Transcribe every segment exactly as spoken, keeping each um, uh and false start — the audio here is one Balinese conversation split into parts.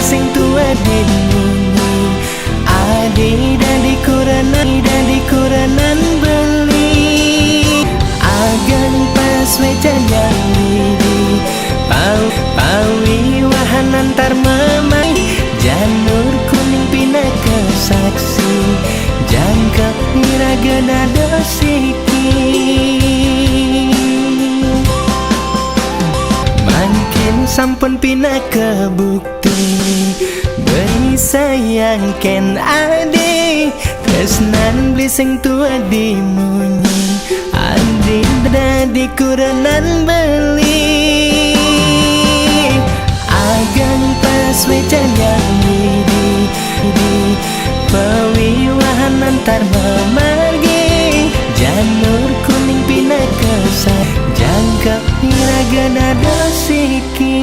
Sing tua dimunyi, adi dadi kuranan, dadi kuranan beli. Agan pas we jajang didi, pau-, pawiwahan antar mamai. Janur kuning pinaka saksi, jangkep iraga dados siki. Mangkin sampun pinaka bukti beli sayang ken adi, tresnan beli sing tua dimunyi, adi dadi kuranan beli. Agan pas we jajang didi, di pawiwahan antar mamargi, janur kuning pinaka sa-, jangkep iraga dados siki.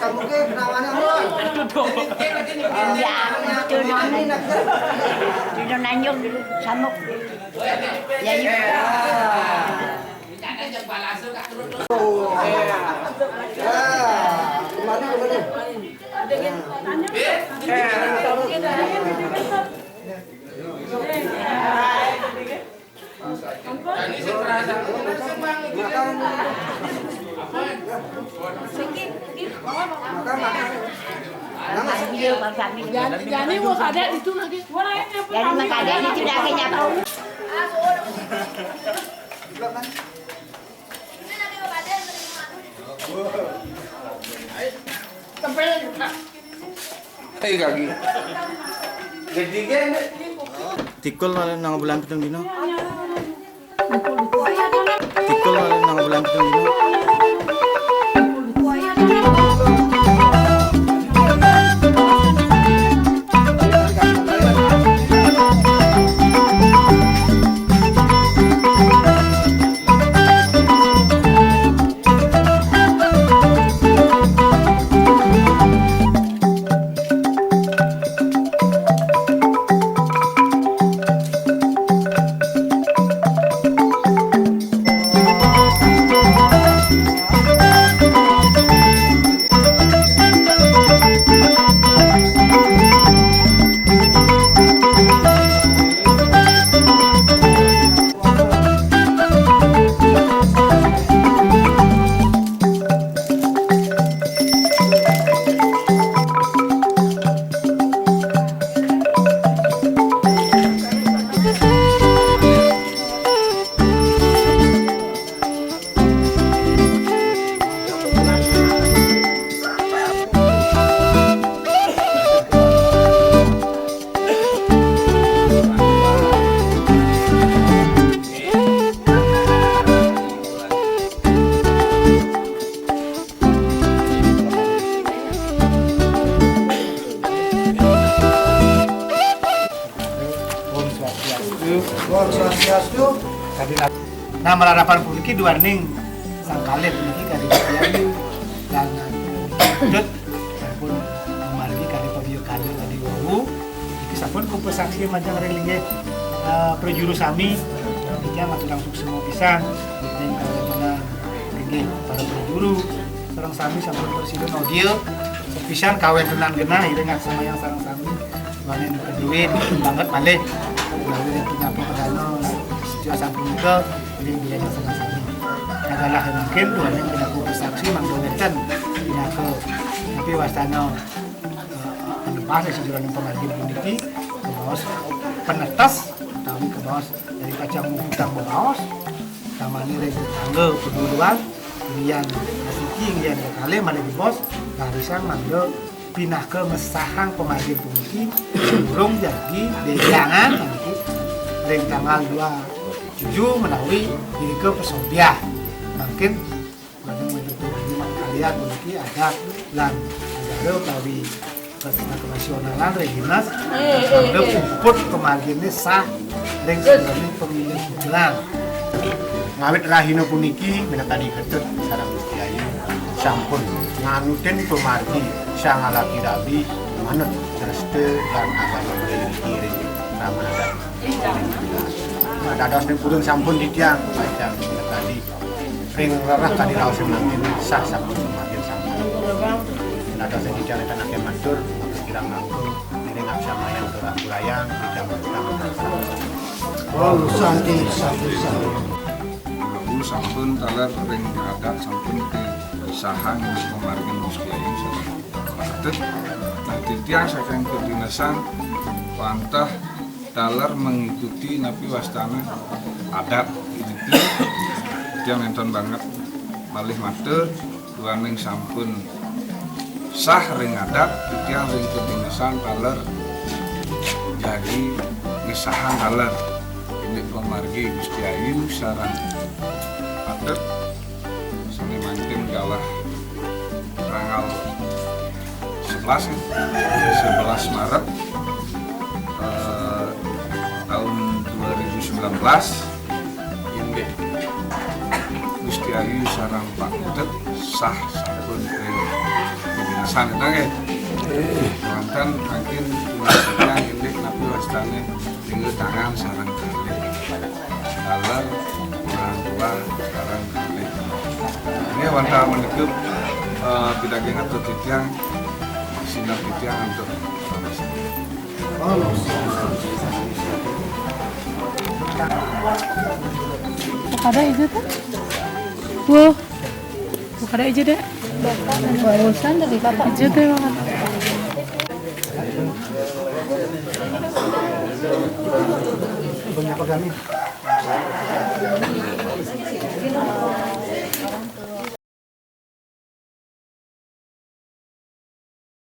Kamu ke namanya apa? Iya, itu namanya. Itu nanjung samuk. Ya, iya. Oh. Ya, kemana, kemana? Jadi, jadi mau kada itu lagi. Jadi mau kada itu dah kayak nyapu. Sampai. Eh, kaki. Jadi kan. Tikul malah nang bulan pitung dino. Tikul malah nang bulan pitung dino. Om Swastiastu. Om Swastiastu. Nah, mararapan puniki duaning sang kalih puniki kadi Gusti Ayu. Dan lanjut sampun mamargi kadi pabiya kala kadi wau. Niki sampun kupesaksi majeng ring linggih, eh, prajuru sami. Niki ngaturang suksma pisan ring kawéntenan linggih para prajuru. Sareng sami sampun prasida nodya sapisan kawéntenan genah iring aksamayang sareng sami. Wanen keduwin banget malih. Menawi ring pinaka perdana, setiya sapunika, ring bilang sama-sama. Adalah mungkin Tuhan yang pinaka saksi mangga wénten pinaka. Tapi wastana, eh, penepas sajeroning pamargin puniki, kabaos penetes utawi kabaos dari kacang mungkutang bebaos, tamani ring tetangga peduluan, lian asiki, lian kalih malih bos, garisang mangga pinaka mesahang pamargin puniki, durung jagi béjangan puniki ring tanggal dua tujuh menawi irika pesobyah. Mangkin mangga menutup lima kalian puniki adat lan negara utawi kesenian kenasionalan ring dinas, eh, eh, mangga eh, puput pamarginé sah ring sajeroning pemilih. Ngawit rahina puniki, minangka diketut sareng Gusti Ayu, sampun nganutin pamargi sang alaki rabi manut dresta lan agama Melayu ring Ramananda. Nah, dados ning purun sampun titiang pacang minangka ring rereh kadi raos mangkin sah sampun pamargin sampun. Dados ning titiang nénten akéh matur, kirang langkung, ngiring aksamayang tur ampurayang, titiang utang. Om Santi, Santi, Santi. Ibu sampun taler ring adat sampun kesahang pamargin Gusti Ayu sampun patut. Nah, titiang saking kedinasan wantah taler mengikuti napi wastana adat. Titiang nénten banget malih matur. Duaning sampun sah ring adat, titiang ring kedinasan taler jagi ngesahang taler. Indik pamargi Gusti Ayu sareng adat, sané mangkin galah tanggal sebelas, ya, sebelas Maret, eh, tahun dua ribu sembilan belas. Inggih. Gusti Ayu sareng Pak Utet sah sampun ring Sanita nggih. Wonten mangkin titiang indik napi wastane, tinggal tangan sareng kalih. Taler, orang tua sareng kalih. Ini wantah menutup, eh, pidaking atur titiang, sinah titiang untuk Kada hijau tuh. Wah. Kada hijau deh. Barusan dari kakak. Hijau tuh emang.